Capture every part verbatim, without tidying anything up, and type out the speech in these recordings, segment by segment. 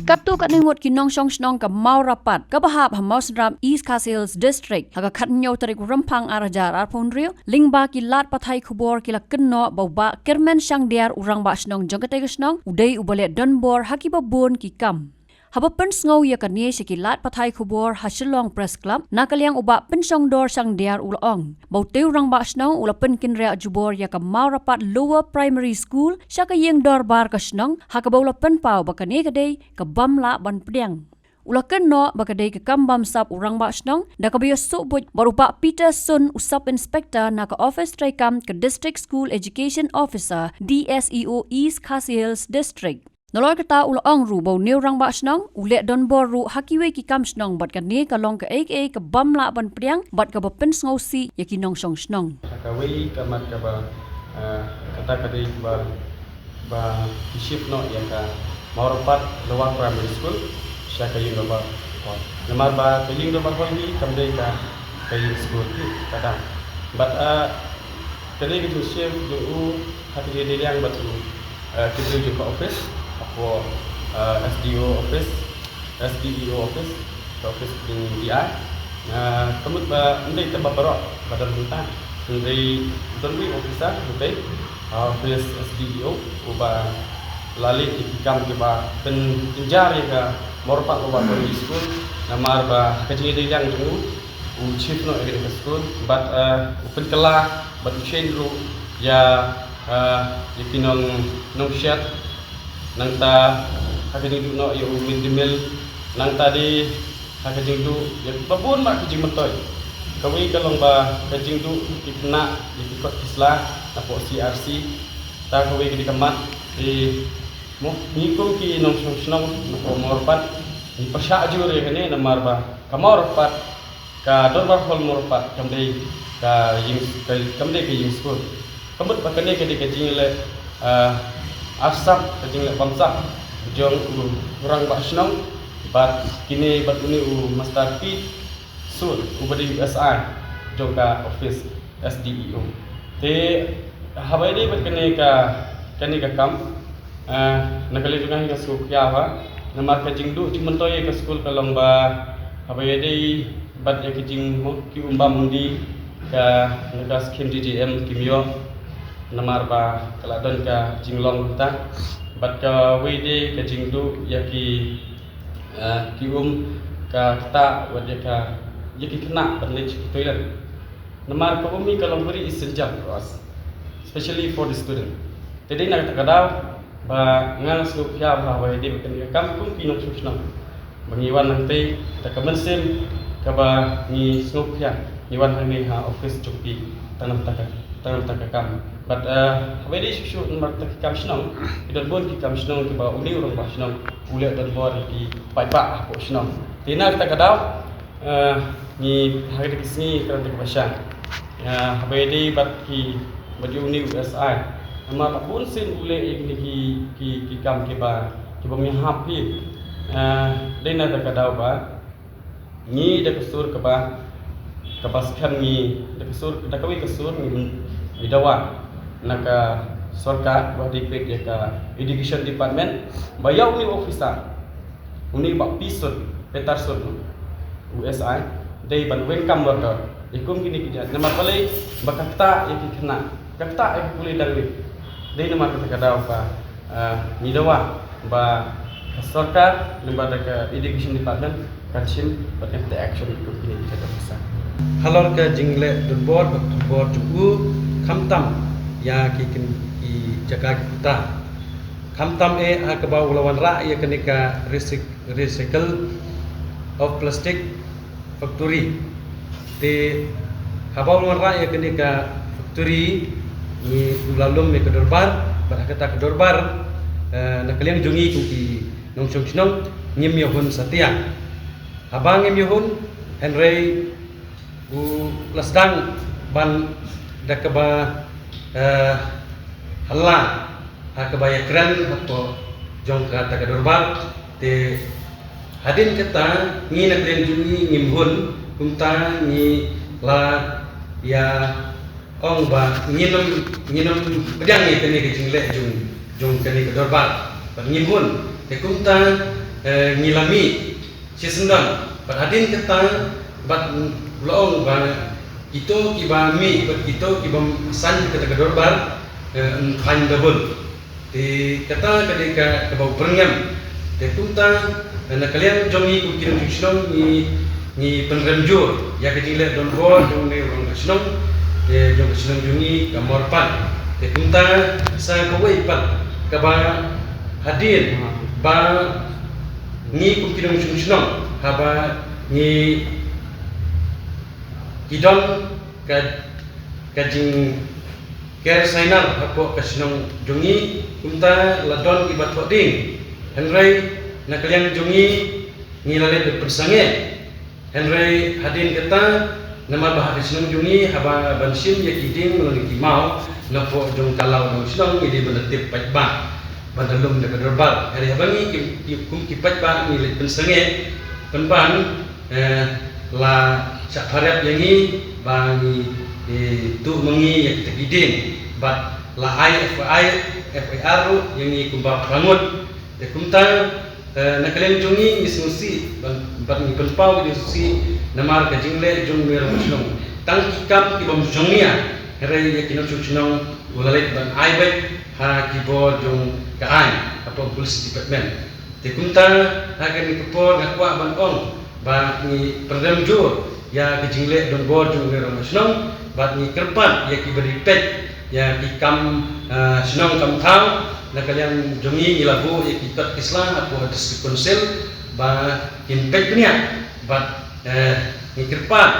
Katto katne ngut ki nongshong shnong ka Mawrapat kaba hap ha Mawsynram, East Khasi Hills District, ha ka khathynñiew tarik u Rymphang ar hajar arphew hynriew, lyngba ki lad pathai khubor ki la kynnoh ba u Bah Kyrmen Shangdiar, u rangbah shnong jong katei ka shnong, u dei uba leh donbor ha kiba bun ki kam. Haba pynsngew ïa kane sha ki lad pathai khubor ha Shillong Press Club, na ka liang u Bah Pynshongdor Shangdiar u la ong ba utei u rangbah shnong u la pynkynriah jubor ïa ka Mawrapat Lower Primary School sha ka ïing dorbar ka shnong, ha kaba u la pynpaw ba kane ka dei ka bym lah ban pdiang. U la kynnoh ba ka dei ka kam bamsap u rangbah shnong, da kaba ïoh suh buit bad u Bah Peter Sun, u Sub Inspector na ka ophis treikam ka District School Education Officer, D S E O, East Khasi Hills District. Nalor kata, u la ong ruh ba une u rangbah shnong u leh donbor ruh ha kiwei ki kam shnong, bad kane ka long kaei kaei ka bym lah ban pdiang bad kaba pynsngewsih ïa ki nongshong shnong. Kawei ka mat kaba, eh, kata ka dei ba, ba ki shift noh ïa ka Mawrapat Lower Primary School sha ka ïing dorbar hall. Namar ba ka ïing dorbar hall hi kam dei ka, ka ïing skul hi, ka dang. Bad, eh, ka dei ka jingshift jong u ha ka jingïadei liang bad u, eh, ki briew jong ka office, hapoh, eh, S D O office, S D E O office, ka office jong D I. Eh, ka mut ba ym dei tang ba baroh ba don hangta. Hynrei don uwei u officer utei ha office S D E O uba la leh ïa ki kam kiba pynjynjar ïa ka Mawrapat Lower Primary School, namar ba ha ka jingïadei liang jong u, u shift noh ïa kane ka skul bad, eh, u pynkylla bad u change ruh ïa, eh, ïa ki nong, nongshet. Nangta ha ka jingduh noh ïa u mid day meal. Nangta de ha ka jingduh ïa kiba bun bha ki jingmyntoi. Kawei ka long ba ka jingduh ki khynnah ïa ki kot ki sla napoh C R C. Ta kawei ka dei ka mat, te mo, ngi kum ki nongshong shnong napoh Mawrapat ngi pyrshah jur ïa kane, namar ba ka Mawrapat, ka dorbar hall Mawrapat kam dei ka ïing, ka, kam dei ka ïing skul. Ka mut ba kane ka dei ka jingleh, eh, arsap, ka jingleh bamsap jong u rangbah shnong bad kine, bad une u Master P Sur uba dei u S I jong ka office S D E O. Te haba ïadei bad kane ka, kane ka kam, eh, na ka liang jong nga hi nga sngewkhia bha, namar ka jingduh jingmyntoi ïa ka skul ka long ba haba ïadei bad ïa ki jing, mo, ki um bam um dih, ka, na ka skim G J M kim ïoh, namar ba ka la don ka jinglong kumta. Bad kawei de ka jingduh ïa ki, eh, ki um, ka ktah wat ïa ka, ïa ki khynnah ban leit sha ki toilet. Namar ka um hi ka long very essential for us, especially for the student. Te dei na kata ka daw ba nga sngewkhia bha haba ïadei bad kane ka kam kum ki nongshong shnong, ba ngi wan hangtei da ka mynsiem kaba ngi sngewkhia, ngi wan hangne ha office jong phi tang namar ka, tang namar ka kam. Bad, eh, haba ïadei shuh shuh namar ka kam shnong, ki don bun ki kam shnong kiba une u rangbah shnong u leh donbor ïa ki paidbah hapoh shnong. Te na kata ka daw, eh, ngi ha kata ka sngi kren da kaba shai, eh, haba ïadei bad ki, bad ïa une u S I, namar ba bunsien u leh ïa kine ki, ki, ki kam kiba, kiba ym hap hi. Eh, dei na kata ka daw ba ngi da ka sur kaba, kaba skhem ngi, da ka sur, da kawei ka sur ngi, ngi dawa na ka sorkar ba dei peit ïa ka education department, ba ïa une u officer, une u Bah Peterson, Peterson, u S I, dei ban weng kam mardor ïa kum kine ki jait, namar balei? Ba ka ktah ïa ki khynnah, ka ktah ïa ki pule dang wei. Dei namar kata ka daw ba, ah, ngi dawa ba ka sorkar lyngba da ka education department kan shim bad kan take action kum kine ki jait officer. Halor ka jingleh donbor bad donbor jong u, khamtam ïa ki kyn-, ki jaka ki puta, khamtam eh ha kaba u la wanrah ïa kane ka recyc-, recycle of plastic factory. Te haba u la wanrah ïa kane ka factory, ngi, u la lum ïa ka dorbar, bad ha kata ka dorbar, eh, na ka liang jong ngi kum ki nongshong shnong ngim ïoh hun satia. Haba ngim ïoh hun, hynrei u la sdang ban da kaba, eh, hala ha kaba ïakren hapoh jong kata ka dorbar. Te hadien kata ngi na ka liang jong ngi ngim hun, kumta ngi la ïa ong ba ngin ym, ngin ym pdiang ïa kane ka jingleh jong, jong kane ka dorbar. Bad ngim hun. Te kumta eh, ngi la mih shisyndon. Bad hadien kata, bad la ong ba kito kiba mih bad kito kiba san kata ka dorbar, eh, yn khlaiñ da bun. Te kata ka dei ka, kaba u pyrngem. Te kumta, eh, na ka liang jong ngi kum ki nongshong shnong ngi, ngi pynrem jur ïa ka jingleh donbor jong une u rangbah shnong, te jong ka shnong jong ngi ka Mawrpat. Te kumta sa kawei pat kaba hadien ba ngi kum ki nongshong shnong haba ngi, ki don ka, ka jingker sainar hapoh ka shnong jong ngi, kumta la don kiba thoh ding. Hynrei na ka liang jong ngi, ngi la leit ban pynsangeh. Hynrei hadien kata, namar ba ha ka shnong jong ngi haba ban shim ïa ki dieng lane ki maw napoh jong ka law dong shnong, ngi dei ban da tip paidbah ban da lum da ka dorbar. Hynrei haba ngi ki, ki, kum ki paidbah ngi leit pynsangeh, pynban, eh, la shah pharep ïa ngi ba ngi, eh, tuh ma ngi ïa kita ki dieng. Bad la ai F I R, F I R ruh ïa ngi kumba phra ngut. Te kumta, eh, na ka liang jong ngi ngi sngewsih bad, bad ngi pynpaw ngi sngewsih namar ka jingleh jong une u rangbah shnong. Tang ki kam ki bym shongnia, hynrei ïa ki nongshong shnong u la leit ban ai beit ha ki bor jong ka aiñ hapoh Police Department. Te kumta, ha kane ka por nga kwah ban ong ba ngi pynrem jur ïa ka jingleh donbor jong une u rangbah shnong, bad ngi kyrpad ïa kiba dei peit ïa ki kam, eh, shnong kam thaw. Na ka liang jong ngi ngi la buh ïa ki kot ki sla hapoh District Council ba kin peit bniah, bad, eh, ngi kyrpad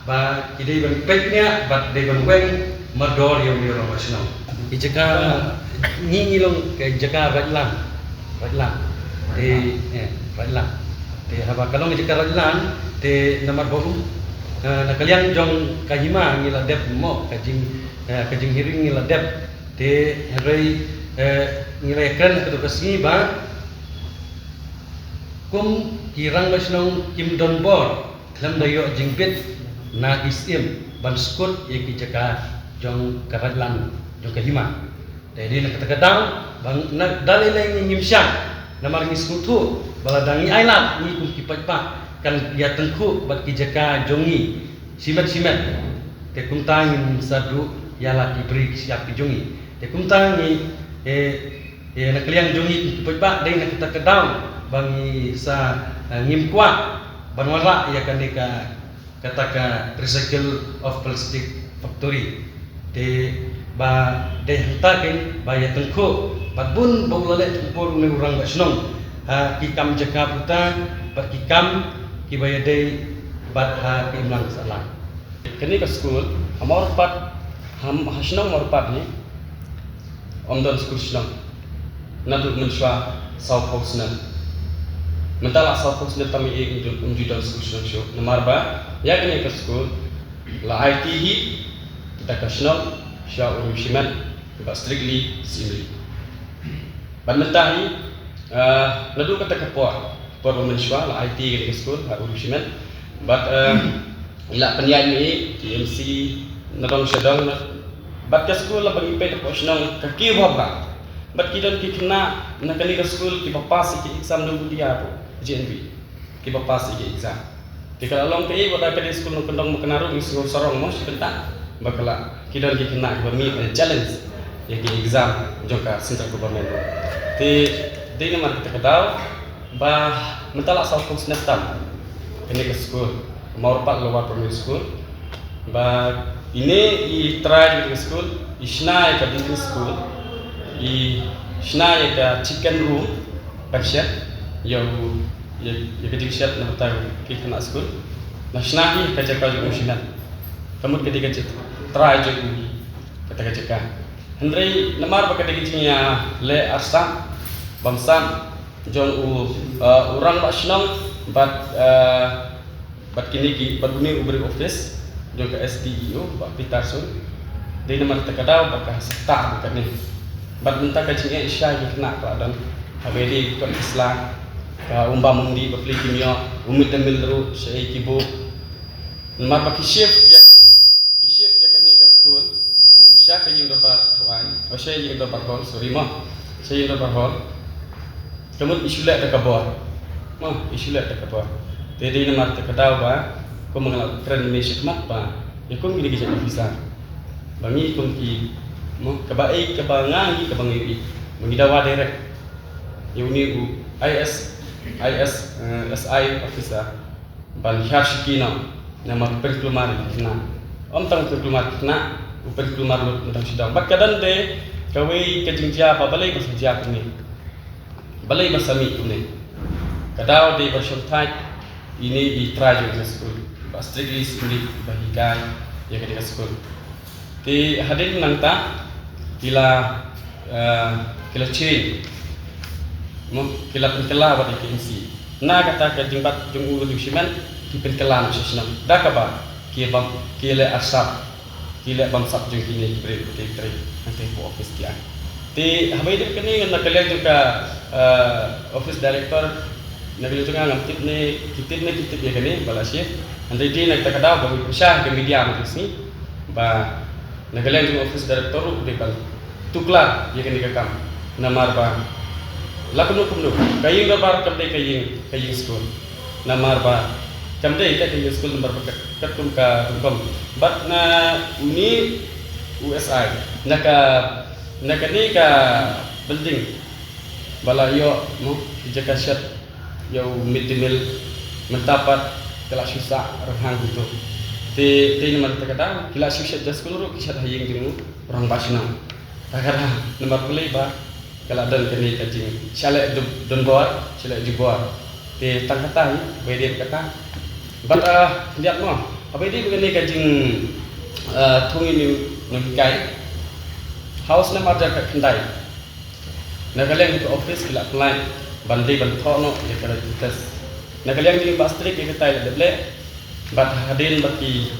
ba ki dei ban peit bniah bad dei ban weng mardor ïa une u rangbah shnong. Ki jaka, ngi, ngi long ka jaka Raitlang. Raitlang. Te, eh, Raitlang. Te haba ka long ka jaka Raitlang, te namar ba um, eh, na ka liang jong ka hima ngi la dep mo, ka jing, eh, ka jinghiring ngi la dep. Te hynrei, eh, ngi la ïakren ha kato ka sngi ba kum ki rangbah shnong kim don bor, khlem da ïoh jingbit na ki syiem ban skud ïa ki jaka jong ka Raitlang jong ka hima. Te dei na kata ka daw ba na da lei lei ngi ngim shah, namar ngi sngewthuh ba lada ngi ailad ngi kum ki paidbah kan ïa tyngkhuh bad ki jaka jong ngi shimet shimet. Te kumta ngin sa duh ïa la ki briew ki shyiap ki jong ngi. Te kumta ngi, eh, eh, na ka liang jong ngi kum ki paidbah dei na kata ka daw ba ngi sa, eh, ngim kwah ban wanrah ïa kane ka, kata ka recycle of plastic factory. Te ba dei hangta kein ba ïa tyngkhuh bad bun ba u la leh tempur une u rangbah shnong ha ki kam jaka puta bad ki kam kiba ïadei bad ha ka imlang sahlang. Kane ka skul ha Mawrpat, ha, ha shnong Mawrpat hi ym don skul shnong naduh mynshuwa sawphew snem. Mynta la sawphew snem tam i um ju, um ju don skul shnong shuh. Namar ba ïa kane ka skul la aiti hi da ka shnong sha u riewshimet ba strictly Syiemlieh. Bad mynta hi, ah, naduh kata ka por, por ba mynshuwa la aiti kane ka skul ha u riewshimet. Bad, ah, i la pynïaid ma i ki M C na dong sha dong na. Bad ka skul la ba ngi peit hapoh shnong ka kiew bha bha. Bad ki don ki khynnah na kane ka skul kiba pass ïa ki exam nongbudia hapoh J N V, kiba pass ïa ki exam. Te ka la long kaei, wat la ka dei skul nongkyndong ba kynda ruh ngi sngew sarong mo shi bynta ba ka la, ki don ki khynnah kiba mih ban challenge ïa ki exam jong ka central government ruh. Te dei namar kata ka daw ba mynta la sawphew snem tam kane ka skul, Mawrpat Lower Primary School, ba ine i trai ïa ka skul, i shna ïa ka building school, i shna ïa ka chicken room, ban shet ïa u, ïa, ïa ka jingshet na bynta ki khynnah skul. La shna hi ha ka jaka jong u shimet. Ka mut ka dei ka jaka trai jong u, kata ka jaka. Hynrei namar ba ka dei ka jingïaleh arsap bamsap jong u, uh, u rangbah shnong bad, uh, bad kine ki, bad une u briew office jong ka S D E O, Bah Peterson. Dei namar kata ka daw ba ka sah ba kane. Bad mynta ka jingeh sha ki khynnah ka la don. Haba ïadei bad ki sla, ka umbam umdih ba pli kim ïoh, u mid day meal ruh shaei ki buh. Namar ba ki shift ïa, ki shift ïa kane ka skul sha ka ïing dorbar thawaiñ, oh, sha ïing dorbar hall, sorry mo, sha ïing dorbar hall. Ka mut i shu leh da ka bor. Oh, i shu leh ta ka por. Te dei namar ta ka daw ba, kum nga la kren mynne shakhmat ba, ïa kum kine ki jait officer. Ba ngi kum ki, mo, kaba ei, kaba nga ngi, kaba ngi ïohi. Ba ngi dawa direct. Ïa une u I S, I S, eh, S I officer. Ban hiar shuki noh, namar u pynkulmar ïa ki khynnah. Ym tang u pynkulmar ïa ki khynnah, u pynkulmar lut mynta sha dong. Bad ka don de, kawei ka jingjia ba balei ba sa jia kumne. Balei ba sa mih kumne. Ka daw de ba shongthait, ine i trai jong ka skul. Ba strictly skul ba hikai, ïa kane ka skul. Te hadien nangta, ki la, eh, ki la change. Mo, ki la pynkylla bad ïa ka M C. Na kata ka jingbat jong u Ridhu Shimet, ki pynkylla noh sha shnong. Da kaba, ki bam, ki leh arsap. Ki leh bamsap jong kine ki briew, ki trei, hangtei hapoh office ki ai. Te, haba ïadei kane ngan na ka liang jong ka, eh, office director, na ka liang jong nga ngam tip ne, ki tip ne, ki tip ïa kane, ba la share. Hynrei dei na kata ka daw, ba ngi pyrshah ha ka media mynta ka sngi. Ba, na ka liang jong office director ruh dei ban tuklar ïa kane ka kam. Namar ba la kumno kumno ka ïing dorbar kam dei ka ïing, ka ïing skul. Namar ba kam dei ka ïing skul namar ba kat, katkum ka rukom. Bad na une u S I na ka, na kane ka building ba la ïoh, mo, ki jaka shet ïa u mid day meal, mynta pat ki la shu sah ranghang kumto. Te, te namar kata ka daw, ki la shu shet ja skul ruh, ki shet ha ïing jong u rangbah shnong. Ta ka daw, namar balei ba ka la don kane ka jing, shaleh dub-, donbor, shaleh jubor. Te tang kata hi, ba ïadei bad kata. Bad, ah, khyndiat mo, haba ïadei bad kane ka jing, ah, thung ïa une u nonghikai. Ha u snem ar hajar khatkhyndai. Na ka liang ka office ki la pynlait ban dei ban thoh noh ïa ka right to test. Na ka liang jong i Bah Strik ïa katai la dep leh. Bad hadien ba ki,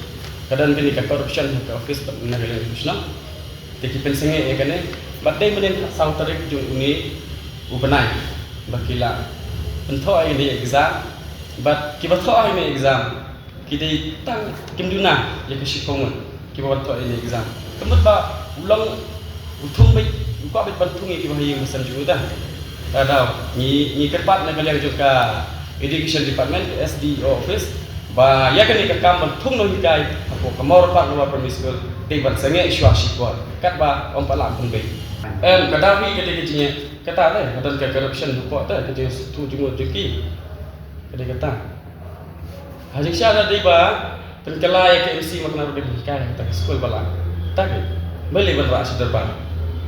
ka don kane ka corruption ha ka office bad na ka liang ka shnong. Te ki pynsangeh ïa kane. Bad dei mynnin ha saw tarik jong une u bnai ba ki la pynthoh ïa kane exam. Bad kiba thoh ïa kane exam ki dei tang kim duna ïa ka shiphew ngut kiba wan thoh ïa kane exam. Ka mut ba u long u thung beit, u kwah beit ban thung ïa kiba ha ïing ha sem jong u. Te ka daw ngi, ngi kyrpad na ka liang jong ka Education Department, ka S D E O office, ba ïa kane ka kam ban thung nonghikai hapoh ka Mawrapar Lower Primary School dei ban sangeh shuwa shipor. Katba ym pat lah ban pynbeit. Em, ka daw hi ka dei ka jingeh, kata te ka don ka corruption hapoh te ka jingthung jingmut jong ki. Ka dei kata. Ha jingshisha dei ba pynkylla ïa ka M C ma kane ruh dei ban hikai ha kata ka skul ba la. Ta ka balei ban rah sha dorbar.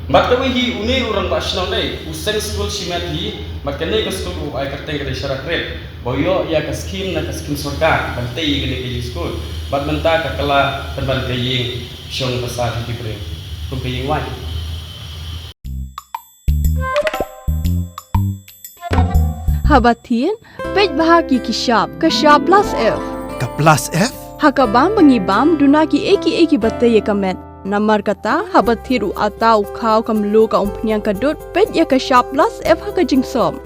Bad kawei hi une u rangbah shnong dei u seng skul shimet hi, bad kane ka skul u ai kyrteng ka dei Sharak Red. Ba u ïoh ïa ka skim na ka skim sorkar ban tei ïa kane ka ïing skul. Bad mynta ka kylla pynban ka ïing shong basa jong ki briew kum ka ïing wai. Haba thied, peit bha ki ki shap, ka shap plus F. Ka plus F? Ha ka bam ba ngi bam, duna ki ei ki ei kiba tei ïa ka met. Namar kata, haba thied u atta u khaw ka mluh ka umphniang ka dud, peit ïa ka shap plus F ha ka jingsop.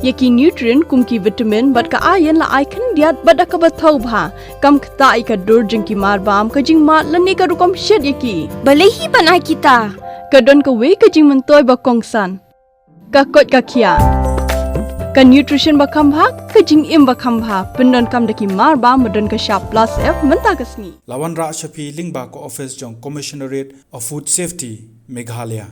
Ïa ki nutrient kum ki vitamin bad ka iron la ai khyndiat bad da kaba thaw bha. Kam ktah ïa ka dur jong ki mar bam, ka jingmad lane ka rukom shet ïa ki. Balei hi ban ai kita? Ka don kawei ka jingmyntoi ba kongsan. Ka koit ka khiah. Ka nutrition ba kham bha, ka jingim ba kham bha. Pyndonkam da ki mar bam ba don ka shap plus F mynta ka sngi. La wanrah sha phi lyngba ka office jong Commissionerate of Food Safety, Meghalaya.